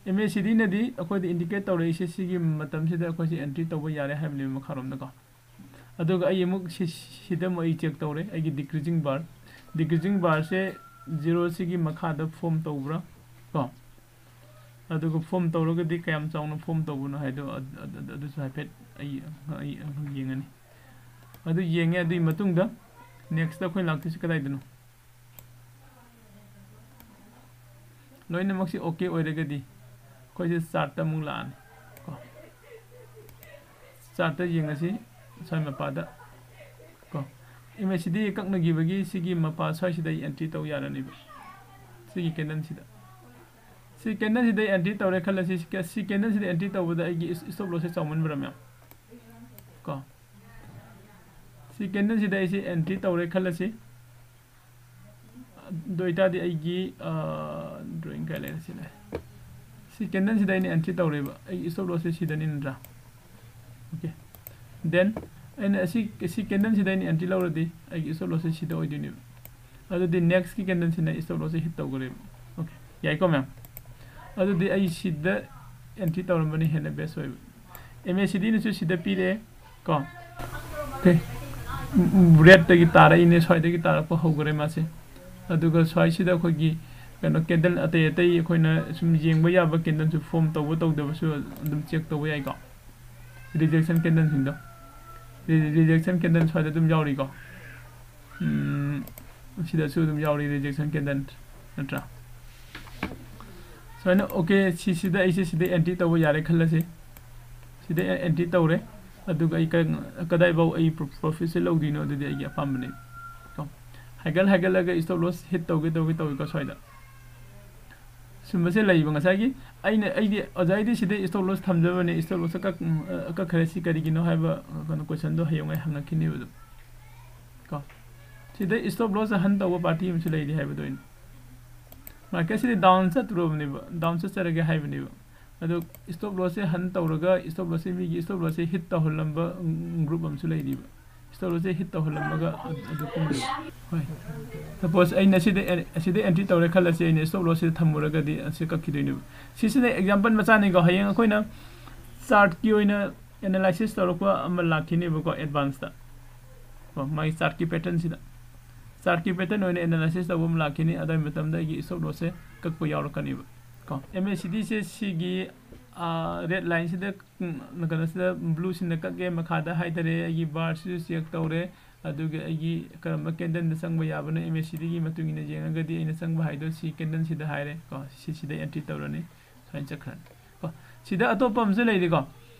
ꯑꯦꯝ ꯑꯦ ꯁꯤ ꯗꯤꯅꯗꯤ ꯑꯩꯈꯣꯏꯗ ꯏꯟꯗꯤꯀꯦꯠ ꯇꯧꯔꯛꯏꯁꯦ ꯁꯤꯒꯤ ꯃꯇꯝꯁꯤꯗ ꯑꯩꯈꯣꯏꯁꯦ ꯑꯦꯟꯇ꯭ꯔꯤ ꯇꯧꯕ ꯌꯥꯔꯦ ꯍꯥꯏꯕꯅꯦꯕ ꯃꯈꯥꯔꯣꯝꯗꯀꯣ꯫ ꯑꯗꯨꯒ ꯑꯩ ꯑꯃꯨꯛ ꯁꯤ-, ꯁꯤꯗ ꯑꯃꯨꯛ ꯑꯩ ꯆꯦꯛ ꯇꯧꯔꯦ, ꯑꯩꯒꯤ ꯗꯤꯀ꯭ꯔꯤꯖꯤꯡ ꯕꯥꯔ꯫ ꯗꯤꯀ꯭ꯔꯤꯖꯤꯡ ꯕꯥꯔꯁꯦ ꯖꯤꯔꯣꯁꯤꯒꯤ ꯃꯈꯥꯗ ꯐꯣꯝ ꯇꯧꯕ꯭ꯔꯥ ꯀꯣ? ꯑꯗꯨꯒ ꯐꯣꯝ ꯇꯧꯔꯒꯗꯤ ꯀꯌꯥꯝ ꯆꯥꯎꯅ ꯐꯣꯝ ꯇꯧꯕꯅꯣ ꯍꯥꯏꯗꯣ ꯑꯗꯨ- ꯑꯗꯨ- ꯑꯗꯨꯁꯨ ꯍꯥꯏꯐꯦꯠ ꯑꯩ ꯑꯩ ꯑꯃꯨꯛ ꯌꯦꯡꯉꯅꯤ꯫ ꯑꯗꯨ ꯌꯦꯡꯉꯦ꯫ ꯑꯗꯨꯒꯤ ꯃꯇꯨꯡꯗ ꯅꯦꯛꯁꯇ ꯑꯩꯈꯣꯏ ꯂꯥꯛꯇꯣꯏꯁꯤ ꯀꯗꯥꯏꯗꯅꯣ? ꯂꯣꯏꯅꯃꯛꯁꯤ ꯑꯣꯀꯦ ꯑꯣꯏꯔꯒꯗꯤ ꯑꯩꯈꯣꯏꯁꯦ ꯆꯥꯔꯠꯇ ꯑꯃꯨꯛ ꯂꯥꯛꯑꯅꯤ ꯀꯣ꯫ ꯆꯥꯔꯠꯇ ꯌꯦꯡꯉꯁꯤ꯫ ꯁ꯭ꯋꯥꯏ ꯃꯄꯥꯗ ꯀꯣ, ꯑꯦꯝ ꯑꯦ ꯁꯤ ꯗꯤ ꯀꯛꯅꯈꯤꯕꯒꯤ ꯁꯤꯒꯤ ꯃꯄꯥ ꯁ꯭ꯋꯥꯏꯁꯤꯗ ꯑꯩ ꯑꯦꯟꯇ꯭ꯔꯤ ꯇꯧ ꯌꯥꯔꯅꯤꯕ꯫ ꯁꯤꯒꯤ ꯀꯦꯟꯗꯜꯁꯤꯗ ꯁꯤ ꯀꯦꯟꯗꯜꯁꯤꯗ ꯑꯦꯟꯇ꯭ꯔꯤ ꯇꯧꯔꯦ ꯈꯜꯂꯁꯤ꯫ ꯁꯤ ꯀꯦ- ꯁꯤ ꯀꯦꯟꯗꯜꯁꯤꯗ ꯑꯦꯟꯇ꯭ꯔꯤ ꯇꯧꯕꯗ ꯑꯩꯒꯤ ꯏꯁ- ꯏꯁꯇꯣꯞ ꯂꯣꯁꯁꯦ ꯆꯥꯎꯃꯟꯕ꯭ꯔꯥ ꯃꯌꯥꯝ ꯀꯣ? ꯁꯤ ꯀꯦꯟꯗꯜꯁꯤꯗ ꯑꯩꯁꯦ ꯑꯦꯟꯇ꯭ꯔꯤ ꯇꯧꯔꯦ ꯈꯜꯂꯁꯤ꯫ ꯑꯗꯨ ꯑꯣꯏꯇꯥꯔꯗꯤ ꯑꯩꯒꯤ ꯗ꯭ꯔꯣꯌꯤꯡ ꯀꯥꯏ ꯂꯩꯔꯦ? ꯁꯤ ꯂꯩꯔꯦ꯫ ꯁꯤ ꯀꯦꯟꯗꯜꯁꯤꯗ ꯑꯩꯅ ꯑꯦꯟꯇ꯭ꯔꯤ ꯇꯧꯔꯦꯕ꯫ ꯑꯩꯒꯤ ꯏꯁꯇꯣꯞ ꯂꯣꯁꯁꯦ ꯁꯤꯗꯅꯤ ꯅꯠꯇ꯭ꯔꯥ? ꯑꯣꯀꯦ꯫ ꯗꯦꯟ ꯑꯩꯅ ꯑꯁꯤ ꯁꯤ ꯀꯦꯟꯗꯜꯁꯤꯗ ꯑꯩꯅ ꯑꯦꯟꯇ꯭ꯔꯤ ꯂꯧꯔꯗꯤ ꯑꯩꯒꯤ ꯏꯁꯇꯣꯞ ꯂꯣꯁꯁꯦ ꯁꯤꯗ ꯑꯣꯏꯗꯣꯏꯅꯦꯕ꯫ ꯑꯗꯨꯗꯤ ꯅꯦꯛꯁꯀꯤ ꯀꯦꯟꯗꯜꯁꯤꯅ ꯏꯁꯇꯣꯞ ꯂꯣꯁꯁꯦ ꯍꯤꯠ ꯇꯧꯈ꯭ꯔꯦꯕ꯫ ꯑꯣꯀꯦ, ꯌꯥꯏꯀꯣ ꯃꯌꯥꯝ? ꯑꯗꯨꯗꯤ ꯑꯩ ꯁꯤꯗ ꯑꯦꯟꯇ꯭ꯔꯤ ꯇꯧꯔꯝꯕꯅ ꯍꯦꯟꯅ ꯕꯦꯁ ꯑꯣꯏꯕ꯫ ꯑꯦꯝ ꯑꯦ ꯁꯤ ꯗꯤꯅꯁꯨ ꯁꯤꯗ ꯄꯤꯔꯦ ꯀꯣ꯫ ꯑꯣꯀꯦ, ꯔꯦꯠꯇꯒꯤ ꯇꯥꯔꯛꯏꯅꯦ, ꯁ꯭ꯋꯥꯏꯗꯒꯤ ꯇꯥꯔꯛꯄ ꯍꯧꯈ꯭ꯔꯦ ꯃꯥꯁꯦ꯫ ꯑꯗꯨꯒ ꯁ꯭ꯋꯥꯏꯁꯤꯗ ꯑꯩꯈꯣꯏꯒꯤ ꯀꯩꯅꯣ ꯀꯦꯟꯗꯜ ꯑꯇꯩ ꯑꯇꯩ ꯑꯩꯈꯣꯏꯅ ꯁꯨꯝ ꯌꯦꯡꯕ ꯌꯥꯕ ꯀꯦꯟꯗꯜꯁꯨ ꯐꯣꯝ ꯇꯧꯕ ꯇꯧꯗꯕꯁꯨ ꯑꯗꯨꯝ ꯆꯦꯛ ꯇꯧꯕ ꯌꯥꯏꯀꯣ꯫ ꯔꯤꯖꯦꯛꯁꯟ ꯀꯦꯟꯗꯜꯁꯤꯡꯗꯣ, ꯔꯤꯖꯦꯛꯁꯟ ꯀꯦꯟꯗꯜ ꯁ꯭ꯋꯥꯏꯗ ꯑꯗꯨꯝ ꯌꯥꯎꯔꯤꯀꯣ꯫ ꯎꯝ, ꯁꯤꯗꯁꯨ ꯑꯗꯨꯝ ꯌꯥꯎꯔꯤ ꯔꯤꯖꯦꯛꯁꯟ ꯀꯦꯟꯗꯜ, ꯅꯠꯇ꯭ꯔꯥ? ꯁꯨꯃꯥꯏꯅ ꯑꯣꯀꯦ, ꯁꯤꯁꯤꯗ ꯑꯩꯁꯦ ꯁꯤꯗ ꯑꯦꯟꯇ꯭ꯔꯤ ꯇꯧꯕ ꯌꯥꯔꯦ ꯈꯜꯂꯁꯤ꯫ ꯁꯤꯗ ꯑꯦ- ꯑꯦꯟꯇ꯭ꯔꯤ ꯇꯧꯔꯦ꯫ ꯑꯗꯨꯒ ꯑꯩ ꯀ- ꯀꯗꯥꯏꯐꯥꯎ ꯑꯩ ꯄ꯭ꯔꯣ- ꯄ꯭ꯔꯣꯐꯤꯠꯁꯦ ꯂꯧꯗꯣꯏꯅꯣ, ꯑꯗꯨꯗꯤ ꯑꯩꯒꯤ ꯑꯄꯥꯝꯕꯅꯤ ꯀꯣ꯫ ꯍꯥꯏꯒꯠ ꯍꯥꯏꯒꯠꯂꯒ ꯏꯁꯇꯣꯞ ꯂꯣꯁ ꯍꯤꯠ ꯇꯧꯒꯦ ꯇꯧꯒꯦ ꯇꯧꯋꯤꯀꯣ ꯁ꯭ꯋꯥꯏꯗ꯫ ꯁꯨꯝꯕꯁꯦ ꯂꯩꯕ ꯉꯁꯥꯏꯒꯤ ꯑꯩꯅ ꯑꯩꯗꯤ ꯑꯣꯖꯥ ꯑꯩꯗꯤ ꯁꯤꯗ ꯏꯁꯇꯣꯞ ꯂꯣꯁ ꯊꯝꯖꯕꯅꯦ, ꯏꯁꯇꯣꯞ ꯂꯣꯁ ꯀꯛ- ꯎꯝ, ꯑ, ꯀꯛꯈ꯭ꯔꯦ꯫ ꯁꯤ ꯀꯔꯤꯒꯤꯅꯣ ꯍꯥꯏꯕ ꯀꯩꯅꯣ ꯀꯣꯏꯁꯟꯗꯣ ꯍꯌꯦꯡ ꯑꯩ ꯍꯪꯉꯛꯈꯤꯅꯦꯕ ꯑꯗꯨꯝ ꯀꯣ꯫ ꯁꯤꯗ ꯏꯁꯇꯣꯞ ꯂꯣꯁ ꯍꯟ ꯇꯧꯕ ꯄꯥꯔꯇꯤ ꯑꯃꯁꯨ ꯂꯩꯔꯤ ꯍꯥꯏꯕꯗꯣ ꯑꯩꯅ꯫ ꯃꯥꯔꯀꯦꯠꯁꯤꯗꯤ ꯗꯥꯎꯟ ꯆꯠꯇ꯭ꯔꯨꯕꯅꯦꯕ, ꯗꯥꯎꯟ ꯆꯠꯆꯔꯒꯦ ꯍꯥꯏꯕꯅꯦꯕ꯫ ꯑꯗꯣ ꯏꯁꯇꯣꯞ ꯂꯣꯁꯁꯦ ꯍꯟ ꯇꯧꯔꯒ ꯏꯁꯇꯣꯞ ꯂꯣꯁꯁꯦ ꯃꯤꯒꯤ ꯏꯁꯇꯣꯞ ꯂꯣꯁꯁꯦ ꯍꯤꯠ ꯇꯧꯍꯜꯂꯝꯕ ꯒ꯭ꯔꯨꯞ ꯑꯃꯁꯨ ꯂꯩꯔꯤꯕ꯫ ꯏꯁꯇꯣꯞ ꯂꯣꯁꯁꯦ ꯍꯤꯠ ꯇꯧꯍꯜꯂꯝꯃꯒ ꯑꯗꯨ ꯀꯨꯝꯈꯤꯕ꯫ ꯍꯣꯏ, ꯁꯄꯣꯁ ꯑꯩꯅ ꯁꯤꯗ ꯑꯦ- ꯑꯁꯤꯗ ꯑꯦꯟꯇ꯭ꯔꯤ ꯇꯧꯔꯦ ꯈꯜꯂꯁꯤ, ꯑꯩꯅ ꯏꯁꯇꯣꯞ ꯂꯣꯁꯁꯤꯗ ꯊꯝꯃꯨꯔꯒꯗꯤ ꯑꯁꯤ ꯀꯛꯈꯤꯗꯣꯏꯅꯦꯕ꯫ ꯁꯤꯁꯤꯅ ꯑꯦꯛꯖꯥꯝꯄꯜ ꯃꯆꯥꯅꯤꯀꯣ꯫ ꯍꯌꯦꯡ ꯑꯩꯈꯣꯏꯅ ꯆꯥꯔꯠꯀꯤ ꯑꯣꯏꯅ ꯑꯦꯅꯥꯂꯥꯏꯁꯤꯁ ꯇꯧꯔꯛꯄ ꯑꯃ ꯂꯥꯛꯈꯤꯅꯦꯕꯀꯣ ꯑꯦꯗꯚꯥꯟꯁꯇ ꯀꯣ, ꯃꯥꯒꯤ ꯆꯥꯔꯠꯀꯤ ꯄꯦꯇꯔꯟꯁꯤꯗ꯫ ꯆꯥꯔꯠꯀꯤ ꯄꯦꯇꯔꯟ ꯑꯣꯏꯅ ꯑꯦꯅꯥꯂꯥꯏꯁꯤꯁ ꯇꯧꯕ ꯑꯃ ꯂꯥꯛꯈꯤꯅꯤ꯫ ꯑꯗꯨꯒꯤ ꯃꯇꯝꯗ ꯑꯩꯒꯤ ꯏꯁꯇꯣꯞ ꯂꯣꯁꯁꯦ ꯀꯛꯄ ꯌꯥꯎꯔꯛꯀꯅꯦꯕ꯫ ꯀꯣ, ꯑꯦꯝ ꯑꯦ ꯁꯤ ꯗꯤꯁꯦ ꯁꯤꯒꯤ ꯔꯦꯠ ꯂꯥꯏꯟꯁꯤꯗ, ꯎꯝ, ꯀꯩꯅꯣꯁꯤꯗ ꯕ꯭ꯂꯨꯁꯤꯅ ꯀꯛꯑꯦ, ꯃꯈꯥꯗ ꯍꯥꯏꯊꯔꯦ, ꯑꯩꯒꯤ ꯕꯥꯔꯁꯤꯁꯨ ꯆꯦꯛ ꯇꯧꯔꯦ, ꯑꯗꯨꯒ ꯑꯩꯒꯤ ꯀꯔꯝꯕ ꯀꯦꯟꯗꯜꯗ ꯆꯪꯕ ꯌꯥꯕꯅꯣ ꯑꯦꯝ ꯑꯦ ꯁꯤ ꯗꯤꯒꯤ ꯃꯇꯨꯡ ꯏꯟꯅ ꯌꯦꯡꯉꯒꯗꯤ ꯑꯩꯅ ꯆꯪꯕ ꯍꯥꯏꯗꯣ ꯁꯤ ꯀꯦꯟꯗꯜꯁꯤꯗ ꯍꯥꯏꯔꯦ ꯀꯣ, ꯁꯤꯁꯤꯗ ꯑꯦꯟꯇ꯭ꯔꯤ ꯇꯧꯔꯅꯤ, ꯁꯨꯃꯥꯏꯅ ꯆꯠꯈ꯭ꯔꯅꯤ ꯀꯣ꯫ ꯁꯤꯗ ꯑꯇꯣꯞꯄ ꯑꯃꯁꯨ ꯂꯩꯔꯤꯀꯣ,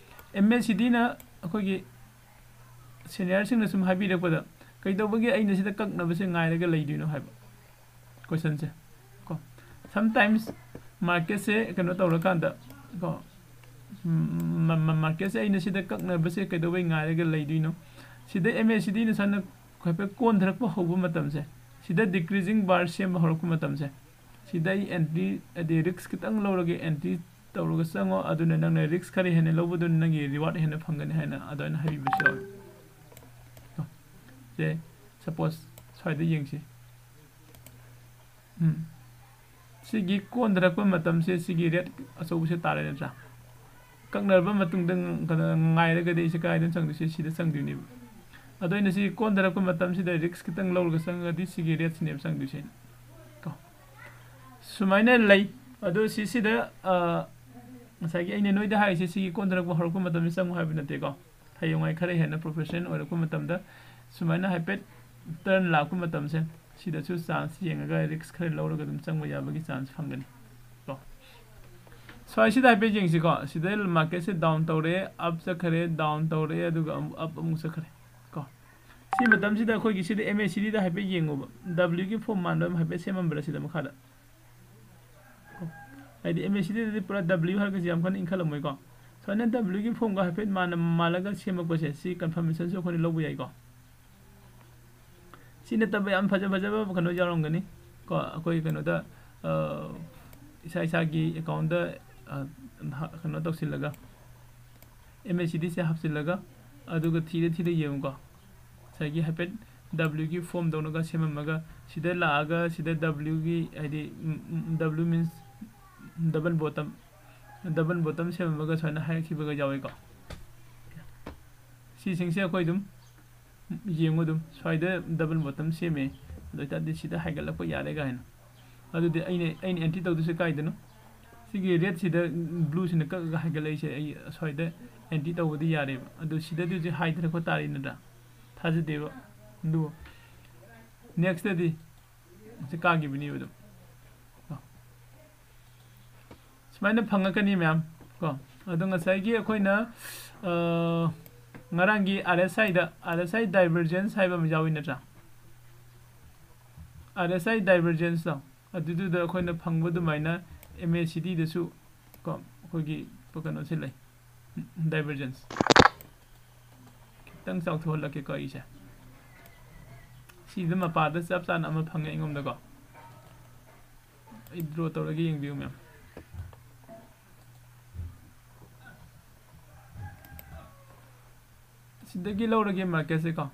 ꯑꯦꯝ ꯑꯦ ꯁꯤ ꯗꯤꯅ ꯑꯩꯈꯣꯏꯒꯤ ꯁꯦꯅꯤꯌꯔꯁꯤꯡꯅ ꯁꯨꯝ ꯍꯥꯏꯕꯤꯔꯛꯄꯗ, "ꯀꯩꯗꯧꯕꯒꯤ ꯑꯩꯅ ꯁꯤꯗ ꯀꯛꯅꯕꯁꯦ ꯉꯥꯏꯔꯒ ꯂꯩꯗꯣꯏꯅꯣ?" ꯍꯥꯏꯕ ꯀꯣꯏꯁꯟꯁꯦ ꯀꯣ꯫ Sometimes ꯃꯥꯔꯀꯦꯠꯁꯦ ꯀꯩꯅꯣ ꯇꯧꯔꯀꯥꯟꯗ ꯀꯣ, ꯃꯥꯔꯀꯦꯠꯁꯦ ꯑꯩꯅ ꯁꯤꯗ ꯀꯛꯅꯕꯁꯦ ꯀꯩꯗꯧꯕꯩ ꯉꯥꯏꯔꯒ ꯂꯩꯗꯣꯏꯅꯣ? ꯁꯤꯗ ꯑꯦꯝ ꯑꯦ ꯁꯤ ꯗꯤꯅ ꯁꯨꯃꯥꯏꯅ ꯍꯥꯏꯐꯦꯠ ꯀꯣꯟꯊꯔꯛꯄ ꯍꯧꯕ ꯃꯇꯝꯁꯦ, ꯁꯤꯗ ꯗꯤꯀ꯭ꯔꯤꯖꯤꯡ ꯕꯥꯔ ꯁꯦꯝꯕ ꯍꯧꯔꯛꯄ ꯃꯇꯝꯁꯦ, ꯁꯤꯗ ꯑꯩ ꯑꯦꯟꯇ꯭ꯔꯤ, ꯍꯥꯏꯗꯤ ꯔꯤꯛꯁ ꯈꯤꯇꯪ ꯂꯧꯔꯒ ꯑꯦꯟꯇ꯭ꯔꯤ ꯇꯧꯔꯒ ꯆꯪꯉꯣ, ꯑꯗꯨꯅ ꯅꯪꯅ ꯔꯤꯛꯁ ꯈꯔ ꯍꯦꯟꯅ ꯂꯧꯕꯗꯨꯅ ꯅꯪꯒꯤ ꯔꯤꯋꯥꯔꯗ ꯍꯦꯟꯅ ꯐꯪꯒꯅꯤ ꯍꯥꯏꯅ ꯑꯗꯨꯃꯥꯏꯅ ꯍꯥꯏꯕꯤꯕꯁꯨ ꯌꯥꯎꯋꯤ꯫ ꯁꯦ, ꯁꯄꯣꯁ ꯁ꯭ꯋꯥꯏꯗ ꯌꯦꯡꯁꯤ꯫ ꯎꯝ꯫ ꯁꯤꯒꯤ ꯀꯣꯟꯊꯔꯛꯄ ꯃꯇꯝꯁꯦ ꯁꯤꯒꯤ ꯔꯦꯠ ꯑꯆꯧꯕꯁꯦ ꯇꯥꯔꯦ ꯅꯠꯇ꯭ꯔꯥ? ꯀꯛꯅꯔꯕ ꯃꯇꯨꯡꯗ ꯉ-, ꯀꯩꯅꯣ, ꯉꯥꯏꯔꯒꯗꯤ ꯑꯩꯁꯦ ꯀꯗꯥꯏꯗ ꯆꯪꯗꯣꯏꯁꯦ? ꯁꯤꯗ ꯆꯪꯗꯣꯏꯅꯦꯕ꯫ ꯑꯗꯣ ꯑꯩꯅ ꯁꯤ ꯀꯣꯟꯊꯔꯛꯄ ꯃꯇꯝꯁꯤꯗ ꯔꯤꯛꯁ ꯈꯤꯇꯪ ꯂꯧꯔꯒ ꯆꯪꯉꯒꯗꯤ ꯁꯤꯒꯤ ꯔꯦꯠꯁꯤꯅꯦꯕ ꯆꯪꯗꯣꯏꯁꯦ꯫ ꯀꯣ꯫ ꯁꯨꯃꯥꯏꯅ ꯂꯩ꯫ ꯑꯗꯣ ꯁꯤꯁꯤꯗ, ꯑ, ꯉꯁꯥꯏꯒꯤ ꯑꯩꯅ ꯅꯣꯏꯗ ꯍꯥꯏꯔꯤꯁꯦ ꯁꯤꯒꯤ ꯀꯣꯟꯊꯔꯛꯄ ꯍꯧꯔꯛꯄ ꯃꯇꯝꯁꯤ ꯆꯪꯉꯨ ꯍꯥꯏꯕ ꯅꯠꯇꯦꯀꯣ꯫ ꯍꯌꯦꯡꯋꯥꯏ ꯈꯔ ꯍꯦꯟꯅ ꯄ꯭ꯔꯣꯐꯦꯁꯅꯦꯜ ꯑꯣꯏꯔꯛꯄ ꯃꯇꯝꯗ ꯁꯨꯃꯥꯏꯅ ꯍꯥꯏꯐꯦꯠ ꯇꯔꯟ ꯂꯥꯛꯄ ꯃꯇꯝꯁꯦ, ꯁꯤꯗꯁꯨ ꯆꯥꯟꯁ ꯌꯦꯡꯉꯒ ꯔꯤꯛꯁ ꯈꯔ ꯂꯧꯔꯒ ꯑꯗꯨꯝ ꯆꯪꯕ ꯌꯥꯕꯒꯤ ꯆꯥꯟꯁ ꯐꯪꯒꯅꯤ ꯀꯣ꯫ ꯁ꯭ꯋꯥꯏꯁꯤꯗ ꯍꯥꯏꯐꯦꯠ ꯌꯦꯡꯁꯤꯀꯣ꯫ ꯁꯤꯗ ꯃꯥꯔꯀꯦꯠꯁꯦ ꯗꯥꯎꯟ ꯇꯧꯔꯦ, ꯑꯞ ꯆꯠꯈ꯭ꯔꯦ, ꯗꯥꯎꯟ ꯇꯧꯔꯦ, ꯑꯗꯨꯒ ꯑꯃꯨꯛ ꯑꯞ ꯑꯃꯨꯛ ꯆꯠꯈ꯭ꯔꯦ ꯀꯣ꯫ ꯁꯤ ꯃꯇꯝꯁꯤꯗ ꯑꯩꯈꯣꯏꯒꯤ ꯁꯤꯗ ꯑꯦꯝ ꯑꯦ ꯁꯤ ꯗꯤꯗ ꯍꯥꯏꯐꯦꯠ ꯌꯦꯡꯉꯨꯕ꯫ ꯗꯕ꯭ꯂꯤꯌꯨꯒꯤ ꯐꯣꯝ ꯃꯥꯟꯕ ꯑꯃ ꯍꯥꯏꯐꯦꯠ ꯁꯦꯝꯃꯝꯕ꯭ꯔꯥ ꯁꯤꯗ ꯃꯈꯥꯗ? ꯍꯥꯏꯗꯤ ꯑꯦꯝ ꯑꯦ ꯁꯤ ꯗꯤꯗꯗꯤ ꯄꯨꯔꯥ ꯗꯕ꯭ꯂꯤꯌꯨ ꯍꯥꯏꯔꯒꯁꯨ ꯌꯥꯝ ꯀꯟꯅ ꯏꯟꯈꯠꯂꯝꯃꯣꯏꯀꯣ꯫ ꯁꯨꯃꯥꯏꯅ ꯗꯕ꯭ꯂꯤꯌꯨꯒꯤ ꯐꯣꯝꯒ ꯍꯥꯏꯐꯦꯠ ꯃꯥꯟꯅ ꯃꯥꯜꯂꯒ ꯁꯦꯝꯃꯛꯄꯁꯦ, ꯁꯤ ꯀꯟꯐꯔꯃꯦꯁꯟꯁꯨ ꯑꯩꯈꯣꯏꯅ ꯂꯧꯕ ꯌꯥꯏꯀꯣ꯫ ꯁꯤ ꯅꯠꯇꯕ ꯌꯥꯝ ꯐꯖ ꯐꯖꯕ ꯀꯩꯅꯣ ꯌꯥꯎꯔꯝꯒꯅꯤ ꯀꯣ, ꯑꯩꯈꯣꯏ ꯀꯩꯅꯣꯗ, ꯑ, ꯏꯁꯥ ꯏꯁꯥꯒꯤ ꯑꯦꯀꯥꯎꯟꯗ, ꯑ, ꯍ-, ꯀꯩꯅꯣ ꯇꯧꯁꯤꯜꯂꯒ, ꯑꯦꯝ ꯑꯦ ꯁꯤ ꯗꯤꯁꯦ ꯍꯥꯞꯆꯤꯜꯂꯒ, ꯑꯗꯨꯒ ꯊꯤꯔ ꯊꯤꯔ ꯌꯦꯡꯉꯨꯀꯣ꯫ ꯉꯁꯥꯏꯒꯤ ꯍꯥꯏꯐꯦꯠ ꯗꯕ꯭ꯂꯤꯌꯨꯒꯤ ꯐꯣꯝ ꯗꯧꯅꯒ ꯁꯦꯝꯃꯝꯃꯒ, ꯁꯤꯗ ꯂꯥꯛꯑꯒ ꯁꯤꯗ ꯗꯕ꯭ꯂꯤꯌꯨꯒꯤ, ꯍꯥꯏꯗꯤ, ꯎꯝ, ꯎꯝ, ꯗꯕ꯭ꯂꯤꯌꯨ ꯃꯤꯟꯁ ꯗꯕꯜ ꯕꯣꯇꯝ, ꯗꯕꯜ ꯕꯣꯇꯝ ꯁꯦꯝꯃꯝꯃꯒ ꯁꯨꯃꯥꯏꯅ ꯍꯥꯏꯔꯛꯈꯤꯕꯒ ꯌꯥꯎꯋꯤꯀꯣ꯫ ꯁꯤꯁꯤꯡꯁꯦ ꯑꯩꯈꯣꯏ ꯑꯗꯨꯝ ꯌꯦꯡꯉꯨ, ꯑꯗꯨꯝ ꯁ꯭ꯋꯥꯏꯗ ꯗꯕꯜ ꯕꯣꯇꯝ ꯁꯦꯝꯃꯦ, ꯑꯗꯨ ꯑꯣꯏꯇꯥꯔꯗꯤ ꯁꯤꯗ ꯍꯥꯏꯒꯠꯂꯛꯄ ꯌꯥꯔꯦ ꯀꯥꯏꯅ꯫ ꯑꯗꯨꯗꯤ ꯑꯩꯅ, ꯑꯩꯅ ꯑꯦꯟꯇ꯭ꯔꯤ ꯇꯧꯗꯣꯏꯁꯦ ꯀꯥꯏꯗꯅꯣ? ꯁꯤꯒꯤ ꯔꯦꯠꯁꯤꯗ ꯕ꯭ꯂꯨꯁꯤꯅ ꯀꯛꯑꯒ ꯍꯥꯏꯒꯠꯂꯛꯏꯁꯦ ꯑꯩ ꯑꯁ꯭ꯋꯥꯏꯗ ꯑꯦꯟꯇ꯭ꯔꯤ ꯇꯧꯕꯗꯤ ꯌꯥꯔꯦꯕ꯫ ꯑꯗꯨ ꯁꯤꯗꯗꯤ ꯍꯧꯖꯤꯛ ꯍꯥꯏꯗ꯭ꯔꯦꯀꯣ, ꯇꯥꯔꯤ ꯅꯠꯇ꯭ꯔꯥ? ꯊꯥꯖꯗꯦꯕ꯫ ꯑꯗꯨ ꯅꯦꯛꯁꯇꯗꯤ ꯁꯤ ꯀꯥꯈꯤꯕꯅꯦꯕ ꯑꯗꯨꯝ꯫ ꯀꯣ꯫ ꯁꯨꯃꯥꯏꯅ ꯐꯪꯉꯛꯀꯅꯤ ꯃꯌꯥꯝ꯫ ꯀꯣ꯫ ꯑꯗꯣ ꯉꯁꯥꯏꯒꯤ ꯑꯩꯈꯣꯏꯅ, ꯑ, ꯉꯔꯥꯡꯒꯤ RSI ꯗ, RSI divergence ꯍꯥꯏꯕ ꯑꯃ ꯌꯥꯎꯏ ꯅꯠꯇ꯭ꯔꯥ? RSI divergence ꯇꯣ꯫ ꯑꯗꯨꯗꯨꯗ ꯑꯩꯈꯣꯏꯅ ꯐꯪꯕ ꯑꯗꯨꯃꯥꯏꯅ MACD ꯗꯁꯨ ꯀꯣ, ꯑꯩꯈꯣꯏꯒꯤ ꯀꯩꯅꯣꯁꯦ ꯂꯩ, divergence꯫ ꯈꯤꯇꯪ ꯆꯥꯎꯊꯣꯛꯍꯜꯂꯛꯀꯦꯀꯣ ꯑꯩꯁꯦ꯫ ꯁꯤꯗ ꯃꯄꯥꯗ ꯆꯞ ꯆꯥꯅ ꯑꯃ ꯐꯪꯉꯦ ꯑꯩꯉꯣꯟꯗꯀꯣ꯫ ꯑꯩ ꯗ꯭ꯔꯣ ꯇꯧꯔꯒ ꯌꯦꯡꯕꯤꯌꯨ ꯃꯌꯥꯝ꯫ ꯁꯤꯗꯒꯤ ꯂꯧꯔꯒꯦ ꯃꯥꯔꯀꯦꯠꯁꯦ ꯀꯣ꯫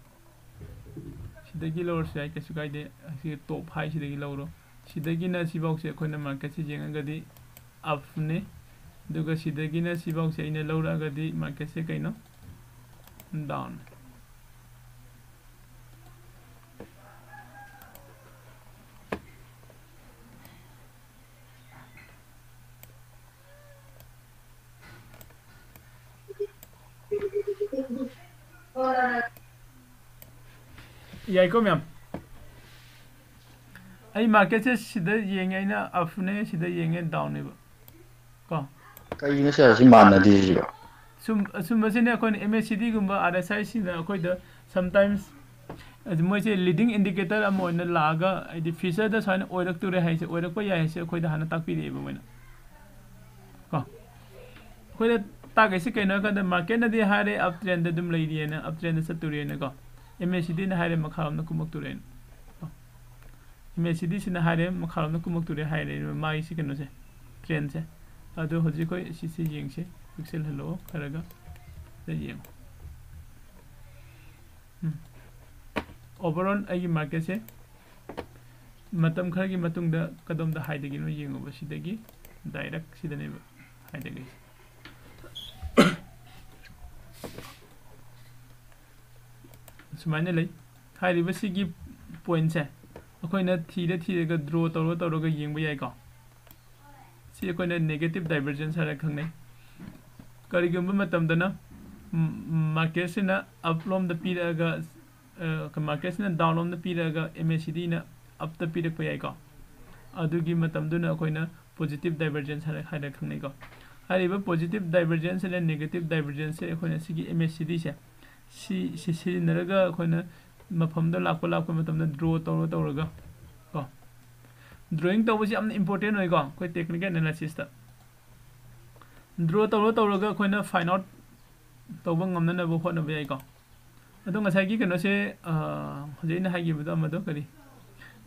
ꯁꯤꯗꯒꯤ ꯂꯧꯔꯁꯨ ꯌꯥꯏ, ꯀꯩꯁꯨ ꯀꯥꯏꯗꯦ꯫ ꯑꯁꯤ ꯇꯣꯞ ꯍꯥꯏꯁꯤꯗꯒꯤ ꯂꯧꯔꯣ꯫ ꯁꯤꯗꯒꯤꯅ ꯁꯤꯐꯥꯎꯁꯦ ꯑꯩꯈꯣꯏꯅ ꯃꯥꯔꯀꯦꯠꯁꯦ ꯌꯦꯡꯉꯒꯗꯤ ꯑꯞꯅꯤ꯫ ꯑꯗꯨꯒ ꯁꯤꯗꯒꯤꯅ ꯁꯤꯐꯥꯎꯁꯦ ꯑꯩꯅ ꯂꯧꯔꯛꯑꯒꯗꯤ ꯃꯥꯔꯀꯦꯠꯁꯦ ꯀꯩꯅꯣ? ꯗꯥꯎꯟ꯫ ꯌꯥꯏꯀꯣ ꯃꯌꯥꯝ? ꯑꯩ ꯃꯥꯔꯀꯦꯠꯁꯦ ꯁꯤꯗ ꯌꯦꯡꯉꯦ, ꯑꯩꯅ ꯑꯞꯅꯦ, ꯁꯤꯗ ꯌꯦꯡꯉꯦ ꯗꯥꯎꯟꯅꯦꯕ꯫ ꯀꯣ꯫ ꯀꯩꯒꯤꯅꯣ ꯁꯤ, ꯁꯤ ꯃꯥꯟꯅꯗꯦ ꯁꯤꯒ? ꯁꯨꯝ, ꯑꯁꯨꯝꯕꯁꯤꯅ ꯑꯩꯈꯣꯏꯅ MACD ꯒꯨꯝꯕ RSI ꯁꯤꯅ ꯑꯩꯈꯣꯏꯗ sometimes ꯑꯗꯨ ꯃꯣꯏꯁꯦ leading indicator ꯑꯃ ꯑꯣꯏꯅ ꯂꯥꯛꯑꯒ, ꯍꯥꯏꯗꯤ future ꯗ ꯁꯨꯃꯥꯏꯅ ꯑꯣꯏꯔꯛꯇꯣꯔꯦ ꯍꯥꯏꯁꯦ, ꯑꯣꯏꯔꯛꯄ ꯌꯥꯏ ꯍꯥꯏꯁꯦ ꯑꯩꯈꯣꯏꯗ ꯍꯥꯟꯅ ꯇꯥꯛꯄꯤꯔꯛꯑꯦꯕ ꯃꯣꯏꯅ꯫ ꯀꯣ꯫ ꯑꯩꯈꯣꯏꯗ ꯇꯥꯛꯀꯩꯁꯤ ꯀꯩꯅꯣ ꯍꯥꯏ ꯀꯥꯟꯗ ꯃꯥꯔꯀꯦꯠꯅꯗꯤ ꯍꯥꯏꯔꯦ ꯑꯞ ꯇ꯭ꯔꯦꯟꯗ ꯑꯗꯨꯝ ꯂꯩꯔꯤꯑꯅ, ꯑꯞ ꯇ꯭ꯔꯦꯟꯗ ꯆꯠꯇꯣꯔꯤꯑꯅ ꯀꯣ꯫ MACD ꯅ ꯍꯥꯏꯔꯦ ꯃꯈꯥꯔꯣꯝꯗ ꯀꯨꯝꯃꯛꯇꯣꯔꯦꯅ꯫ ꯀꯣ꯫ MACD ꯁꯤꯅ ꯍꯥꯏꯔꯦ ꯃꯈꯥꯔꯣꯝꯗ ꯀꯨꯝꯃꯛꯇꯣꯔꯦ ꯍꯥꯏꯔꯦ ꯃꯥꯒꯤ ꯁꯤ ꯀꯩꯅꯣꯁꯦ, ꯇ꯭ꯔꯦꯟꯁꯦ꯫ ꯑꯗꯣ ꯍꯧꯖꯤꯛ ꯑꯩꯈꯣꯏ ꯁꯤꯁꯦ ꯌꯦꯡꯁꯦ, ꯄꯤꯛꯁꯦꯜꯍꯜꯂꯛꯑꯣ ꯈꯔꯒ꯫ ꯁꯤꯗ ꯌꯦꯡꯉꯣ꯫ ꯎꯝ꯫ Overall ꯑꯩꯒꯤ ꯃꯥꯔꯀꯦꯠꯁꯦ ꯃꯇꯝ ꯈꯔꯒꯤ ꯃꯇꯨꯡꯗ ꯀꯗꯣꯝꯗ ꯍꯥꯏꯗꯒꯤꯅꯣ ꯌꯦꯡꯉꯨꯕ, ꯁꯤꯗꯒꯤ direct ꯁꯤꯗꯅꯦꯕ ꯍꯥꯏꯗꯒꯤꯁꯦ꯫ ꯁꯨꯃꯥꯏꯅ ꯂꯩ꯫ ꯍꯥꯏꯔꯤꯕ ꯁꯤꯒꯤ ꯄꯣꯏꯟꯁꯦ ꯑꯩꯈꯣꯏꯅ ꯊꯤꯔ ꯊꯤꯔꯒ ꯗ꯭ꯔꯣ ꯇꯧꯔ ꯇꯧꯔꯒ ꯌꯦꯡꯕ ꯌꯥꯏꯀꯣ꯫ ꯁꯤ ꯑꯩꯈꯣꯏꯅ negative divergence ꯍꯥꯏꯔꯒ ꯈꯪꯅꯩ꯫ ꯀꯔꯤꯒꯨꯝꯕ ꯃꯇꯝꯗꯅ marketꯁꯤꯅ up ꯂꯣꯝꯗ ꯄꯤꯔꯛꯑꯒ, marketꯁꯤꯅ down ꯂꯣꯝꯗ ꯄꯤꯔꯛꯑꯒ MACDꯅ upꯇ ꯄꯤꯔꯛꯄ ꯌꯥꯏꯀꯣ꯫ ꯑꯗꯨꯒꯤ ꯃꯇꯝꯗꯨꯅ ꯑꯩꯈꯣꯏꯅ positive divergence ꯍꯥꯏꯔ ꯍꯥꯏꯔꯒ ꯈꯪꯅꯩꯀꯣ꯫ ꯍꯥꯏꯔꯤꯕ positive divergence ꯑꯃꯗꯤ negative divergenceꯁꯦ ꯑꯩꯈꯣꯏꯅ ꯁꯤꯒꯤ MACDꯁꯦ ꯁꯤ ꯁꯤ ꯁꯤꯖꯤꯟꯅꯔꯒ ꯑꯩꯈꯣꯏꯅ ꯃꯐꯝꯗ ꯂꯥꯛꯄ ꯂꯥꯛꯄ ꯃꯇꯝꯗ draw ꯇꯧꯔ ꯇꯧꯔꯒ ꯀꯣ꯫ Drawing ꯇꯧꯕꯁꯤ ꯌꯥꯝꯅ important ꯑꯣꯏꯀꯣ ꯑꯩꯈꯣꯏ technical analysisꯇ꯫ Draw ꯇꯧꯔ ꯇꯧꯔꯒ ꯑꯩꯈꯣꯏꯅ find out ꯇꯧꯕ ꯉꯝꯅꯅꯕ ꯍꯣꯠꯅꯕ ꯌꯥꯏꯀꯣ꯫ ꯑꯗꯣ ꯉꯁꯥꯏꯒꯤ ꯀꯩꯅꯣꯁꯦ, ꯍꯧꯖꯤꯛ ꯑꯩꯅ ꯍꯥꯏꯈꯤꯕꯗꯣ ꯑꯃꯗꯣ ꯀꯔꯤ,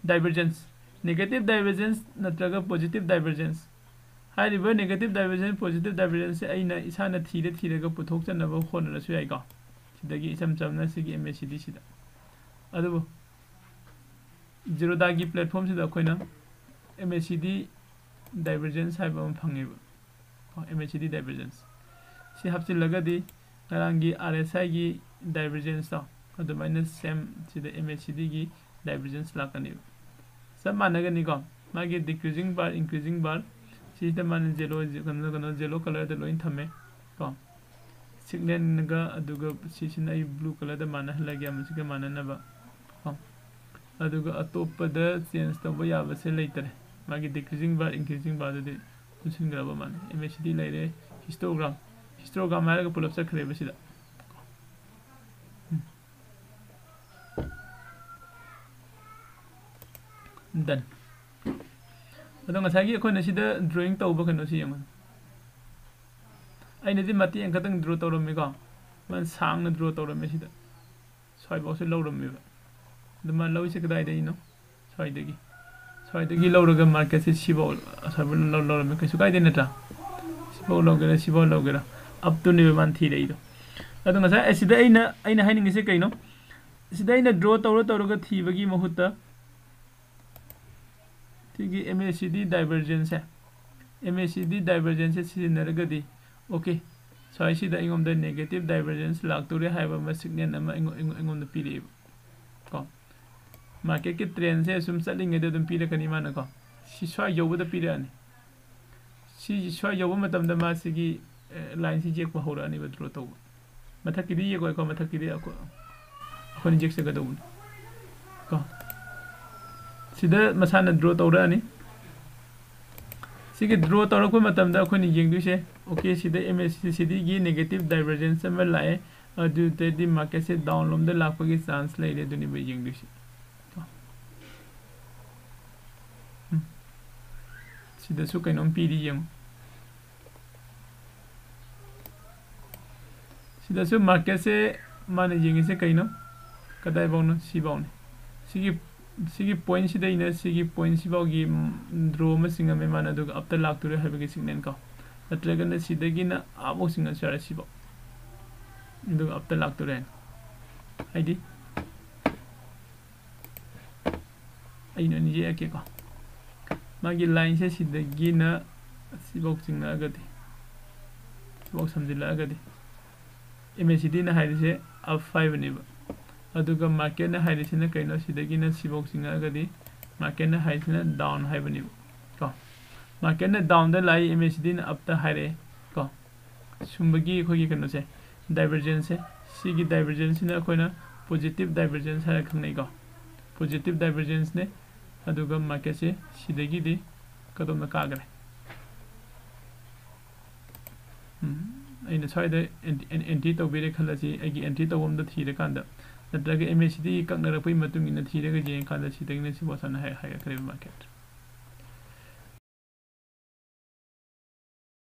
divergence, negative divergence ꯅꯠꯇ꯭ꯔꯒ positive divergence꯫ ꯍꯥꯏꯔꯤꯕ negative divergence, positive divergenceꯁꯦ ꯑꯩꯅ ꯏꯁꯥꯅ ꯊꯤꯔ ꯊꯤꯔꯒ ꯄꯨꯊꯣꯛꯆꯅꯕ ꯍꯣꯠꯅꯔꯁꯨ ꯌꯥꯏꯀꯣ꯫ ꯁꯤꯗꯒꯤ ꯏꯆꯝ ꯆꯝꯅ ꯁꯤꯒꯤ MACDꯁꯤꯗ꯫ ꯑꯗꯨꯕꯨ Zerodhaꯒꯤ platformꯁꯤꯗ ꯑꯩꯈꯣꯏꯅ MACD divergence ꯍꯥꯏꯕ ꯑꯃ ꯐꯪꯉꯦꯕ꯫ ꯀꯣ, MACD divergence꯫ ꯁꯤ ꯍꯥꯞꯆꯤꯜꯂꯒꯗꯤ ꯉꯔꯥꯡꯒꯤ RSIꯒꯤ divergenceꯇꯣ ꯑꯗꯨꯃꯥꯏꯅ same ꯁꯤꯗ MACDꯒꯤ divergence ꯂꯥꯛꯀꯅꯦꯕ꯫ ꯆꯞ ꯃꯥꯟꯅꯒꯅꯤꯀꯣ꯫ ꯃꯥꯒꯤ decreasing bar, increasing bar ꯁꯤꯁꯤꯗ ꯃꯥꯅ yellow, ꯀꯩꯅꯣ, ꯀꯩꯅꯣ, yellow colorꯗ ꯂꯣꯏ ꯊꯝꯃꯦ ꯀꯣ꯫ Signalꯒ ꯑꯗꯨꯒ ꯁꯤꯁꯤꯅ ꯑꯩ blue colorꯗ ꯃꯥꯟꯅꯍꯜꯂꯒꯦ, ꯑꯃꯁꯤꯒ ꯃꯥꯟꯅꯅꯕ ꯀꯣ꯫ ꯑꯗꯨꯒ ꯑꯇꯣꯞꯄꯗ change ꯇꯧꯕ ꯌꯥꯕꯁꯦ ꯂꯩꯇꯔꯦ꯫ ꯃꯥꯒꯤ decreasing bar, increasing barꯗꯨꯗꯤ ꯄꯨꯟꯁꯤꯟꯈ꯭ꯔꯕ ꯃꯥꯜꯂꯦ꯫ MACD ꯂꯩꯔꯦ, histogram, histogram ꯍꯥꯏꯔꯒ ꯄꯨꯂꯞ ꯆꯠꯈ꯭ꯔꯦꯕ ꯁꯤꯗ꯫ ꯎꯝ꯫ Done꯫ ꯑꯗꯣ ꯉꯁꯥꯏꯒꯤ ꯑꯩꯈꯣꯏꯅ ꯁꯤꯗ drawing ꯇꯧꯕ ꯀꯩꯅꯣꯁꯤ ꯌꯦꯡꯉꯣ꯫ ꯑꯩꯅꯗꯤ ꯃꯇꯦꯛ ꯑꯃꯈꯛꯇꯪ draw ꯇꯧꯔꯝꯃꯤꯀꯣ꯫ ꯃꯥꯅ ꯁꯥꯡꯅ draw ꯇꯧꯔꯝꯃꯦ ꯁꯤꯗ꯫ ꯁ꯭ꯋꯥꯏꯐꯥꯎꯁꯦ ꯂꯧꯔꯝꯃꯦꯕ꯫ ꯑꯗꯨ ꯃꯥ ꯂꯧꯔꯤꯁꯦ ꯀꯗꯥꯏꯗꯒꯤꯅꯣ? ꯁ꯭ꯋꯥꯏꯗꯒꯤ꯫ ꯁ꯭ꯋꯥꯏꯗꯒꯤ ꯂꯧꯔꯒ marketꯁꯦ ꯁꯤꯐꯥꯎ ꯑꯁ꯭ꯋꯥꯏꯐꯥꯎ ꯂꯧ-, ꯂꯧꯔꯝꯃꯦ꯫ ꯀꯩꯁꯨ ꯀꯥꯏꯗꯦ ꯅꯠꯇ꯭ꯔꯥ? ꯁꯤꯐꯥꯎ ꯂꯧꯒꯦꯔꯥ, ꯁꯤꯐꯥꯎ ꯂꯧꯒꯦꯔꯥ, upꯇꯨꯅꯦꯕ ꯃꯥꯅ ꯊꯤꯔꯛꯏꯗꯣ꯫ ꯑꯗꯣ ꯉꯁꯥꯏ ꯑꯁꯤꯗ ꯑꯩꯅ, ꯑꯩꯅ ꯍꯥꯏꯅꯤꯡꯉꯤꯁꯦ ꯀꯩꯅꯣ? ꯁꯤꯗ ꯑꯩꯅ draw ꯇꯧꯔ ꯇꯧꯔꯒ ꯊꯤꯕꯒꯤ ꯃꯍꯨꯠꯇ ꯁꯤꯒꯤ MACD divergenceꯁꯦ, MACD divergenceꯁꯦ ꯁꯤꯖꯤꯟꯅꯔꯒꯗꯤ, okay, ꯁ꯭ꯋꯥꯏꯁꯤꯗ ꯑꯩꯉꯣꯟꯗ negative divergence ꯂꯥꯛꯇꯣꯔꯦ ꯍꯥꯏꯕ ꯑꯃ signal ꯑꯃ ꯑꯩꯉꯣ-, ꯑꯩꯉꯣ-, ꯑꯩꯉꯣꯟꯗ ꯄꯤꯔꯛꯑꯦꯕ ꯀꯣ꯫ Marketꯀꯤ trendꯁꯦ ꯑꯁꯨꯝ ꯆꯠꯂꯤꯉꯩꯗ ꯑꯗꯨꯝ ꯄꯤꯔꯛꯀꯅꯤ ꯃꯥꯅꯀꯣ꯫ ꯁꯤ ꯁ꯭ꯋꯥꯏ ꯌꯧꯕꯗ ꯄꯤꯔꯛꯑꯅꯤ꯫ ꯁꯤ ꯁ꯭ꯋꯥꯏ ꯌꯧꯕ ꯃꯇꯝꯗ ꯃꯥꯁꯤꯒꯤ ꯂꯥꯏꯟꯁꯤ ꯌꯦꯛꯄ ꯍꯧꯔꯛꯑꯅꯤꯕ, ꯗ꯭ꯔꯣ ꯇꯧꯕ꯫ ꯃꯊꯛꯀꯤꯗꯤ ꯌꯦꯛꯑꯣꯏꯀꯣ, ꯃꯊꯛꯀꯤꯗꯤ ꯑꯩꯈꯣꯏ ꯑꯩꯈꯣꯏꯅ ꯌꯦꯛꯆꯒꯗꯧꯕꯅꯤ ꯀꯣ꯫ ꯁꯤꯗ ꯃꯁꯥꯅ ꯗ꯭ꯔꯣ ꯇꯧꯔꯛꯑꯅꯤ꯫ ꯁꯤꯒꯤ ꯗ꯭ꯔꯣ ꯇꯧꯔꯛꯄ ꯃꯇꯝꯗ ꯑꯩꯈꯣꯏꯅ ꯌꯦꯡꯗꯣꯏꯁꯦ, ꯑꯣꯀꯦ, ꯁꯤꯗ ꯑꯦꯝ ꯑꯦꯁ ꯁꯤ ꯁꯤꯗꯒꯤ ꯅꯦꯒꯦꯇꯤꯞ ꯗꯥꯏꯚꯔꯖꯦꯟꯁ ꯑꯃ ꯂꯥꯛꯑꯦ, ꯑꯗꯨꯗꯩꯗꯤ ꯃꯥꯔꯀꯦꯠꯁꯦ ꯗꯥꯎꯟ ꯂꯣꯝꯗ ꯂꯥꯛꯄꯒꯤ ꯆꯥꯟꯁ ꯂꯩꯔꯦ, ꯑꯗꯨꯅꯦꯕ ꯌꯦꯡꯗꯣꯏꯁꯦ꯫ ꯎꯝ꯫ ꯁꯤꯗꯁꯨ ꯀꯩꯅꯣꯝ ꯄꯤꯔꯤ ꯌꯦꯡꯉꯨ꯫ ꯁꯤꯗꯁꯨ ꯃꯥꯔꯀꯦꯠꯁꯦ ꯃꯥꯅ ꯌꯦꯡꯉꯤꯁꯦ ꯀꯩꯅꯣ? ꯀꯗꯥꯏꯐꯥꯎꯅꯣ? ꯁꯤꯐꯥꯎꯅꯤ꯫ ꯁꯤꯒꯤ, ꯁꯤꯒꯤ ꯄꯣꯏꯟꯁꯤꯗꯩꯅ ꯁꯤꯒꯤ ꯄꯣꯏꯟꯁꯤꯐꯥꯎꯒꯤ, ꯎꯝ, ꯗ꯭ꯔꯣ ꯑꯃ ꯆꯤꯡꯉꯝꯃꯦ ꯃꯥꯅ, ꯑꯗꯨꯒ ꯑꯞꯇ ꯂꯥꯛꯇꯣꯔꯦ ꯍꯥꯏꯕꯒꯤ ꯁꯤꯒꯅꯦꯜ ꯀꯣ꯫ ꯅꯠꯇ꯭ꯔꯒꯅ ꯁꯤꯗꯒꯤꯅ ꯑꯥꯐꯥꯎ ꯆꯤꯡꯉꯁꯨ ꯌꯥꯔꯦ, ꯁꯤꯐꯥꯎ꯫ ꯑꯗꯨꯒ ꯑꯞꯇ ꯂꯥꯛꯇꯣꯔꯦ ꯍꯥꯏꯅ꯫ ꯍꯥꯏꯗꯤ, ꯑꯩꯅ ꯑꯣꯏꯅ ꯌꯦꯛꯑꯒꯦꯀꯣ꯫ ꯃꯥꯒꯤ ꯂꯥꯏꯟꯁꯦ ꯁꯤꯗꯒꯤꯅ ꯁꯤꯐꯥꯎ ꯆꯤꯡꯉꯛꯑꯒꯗꯤ, ꯁꯤꯐꯥꯎ ꯁꯝꯖꯤꯜꯂꯛꯑꯒꯗꯤ, ꯑꯦꯝ ꯑꯦ ꯁꯤ ꯗꯤꯅ ꯍꯥꯏꯔꯤꯁꯦ ꯑꯞ ꯍꯥꯏꯕꯅꯦꯕ꯫ ꯑꯗꯨꯒ ꯃꯥꯔꯀꯦꯠꯅ ꯍꯥꯏꯔꯤꯁꯤꯅ ꯀꯩꯅꯣ? ꯁꯤꯗꯒꯤꯅ ꯁꯤꯐꯥꯎ ꯆꯤꯡꯉꯛꯑꯒꯗꯤ ꯃꯥꯔꯀꯦꯠꯅ ꯍꯥꯏꯔꯤꯁꯤꯅ ꯗꯥꯎꯟ ꯍꯥꯏꯕꯅꯦꯕ ꯀꯣ꯫ ꯃꯥꯔꯀꯦꯠꯅ ꯗꯥꯎꯟꯗ ꯂꯥꯛꯏ, ꯑꯦꯝ ꯑꯦ ꯁꯤ ꯗꯤꯅ ꯑꯞꯇ ꯍꯥꯏꯔꯛꯑꯦ ꯀꯣ꯫ ꯁꯨꯝꯕꯒꯤ ꯑꯩꯈꯣꯏꯒꯤ ꯀꯩꯅꯣꯁꯦ, ꯗꯥꯏꯚꯔꯖꯦꯟꯁꯁꯦ, ꯁꯤꯒꯤ ꯗꯥꯏꯚꯔꯖꯦꯟꯁꯁꯤꯅ ꯑꯩꯈꯣꯏꯅ ꯄꯣꯖꯤꯇꯤꯞ ꯗꯥꯏꯚꯔꯖꯦꯟꯁ ꯍꯥꯏꯅ ꯈꯪꯅꯩꯀꯣ꯫ ꯄꯣꯖꯤꯇꯤꯞ ꯗꯥꯏꯚꯔꯖꯦꯟꯁꯅꯦ꯫ ꯑꯗꯨꯒ ꯃꯥꯔꯀꯦꯠꯁꯦ ꯁꯤꯗꯒꯤꯗꯤ ꯀꯗꯣꯝꯗ ꯀꯥꯈ꯭ꯔꯦ? ꯎꯝ, ꯑꯩꯅ ꯁ꯭ꯋꯥꯏꯗ ꯑꯦꯟꯇꯤ, ꯑꯦꯟ-, ꯑꯦꯟꯇ꯭ꯔꯤ ꯇꯧꯕꯤꯔꯦ ꯈꯜꯂꯁꯤ, ꯑꯩꯒꯤ ꯑꯦꯟꯇ꯭ꯔꯤ ꯇꯧꯐꯝꯗ ꯊꯤꯔꯀꯥꯟꯗ, ꯅꯠꯇ꯭ꯔꯒ ꯑꯦꯝ ꯑꯦ ꯁꯤ ꯗꯤ ꯀꯛꯅꯔꯛꯄꯒꯤ ꯃꯇꯨꯡ ꯏꯟꯅ ꯊꯤꯔꯒ ꯌꯦꯡꯉꯀꯥꯟꯗ ꯁꯤꯗꯒꯤꯅ ꯁꯤꯐꯥꯎ ꯁꯥꯟꯅ ꯍꯥꯏ-, ꯍꯥꯏꯒꯠꯈ꯭ꯔꯦꯕ ꯃꯥꯔꯀꯦꯠ꯫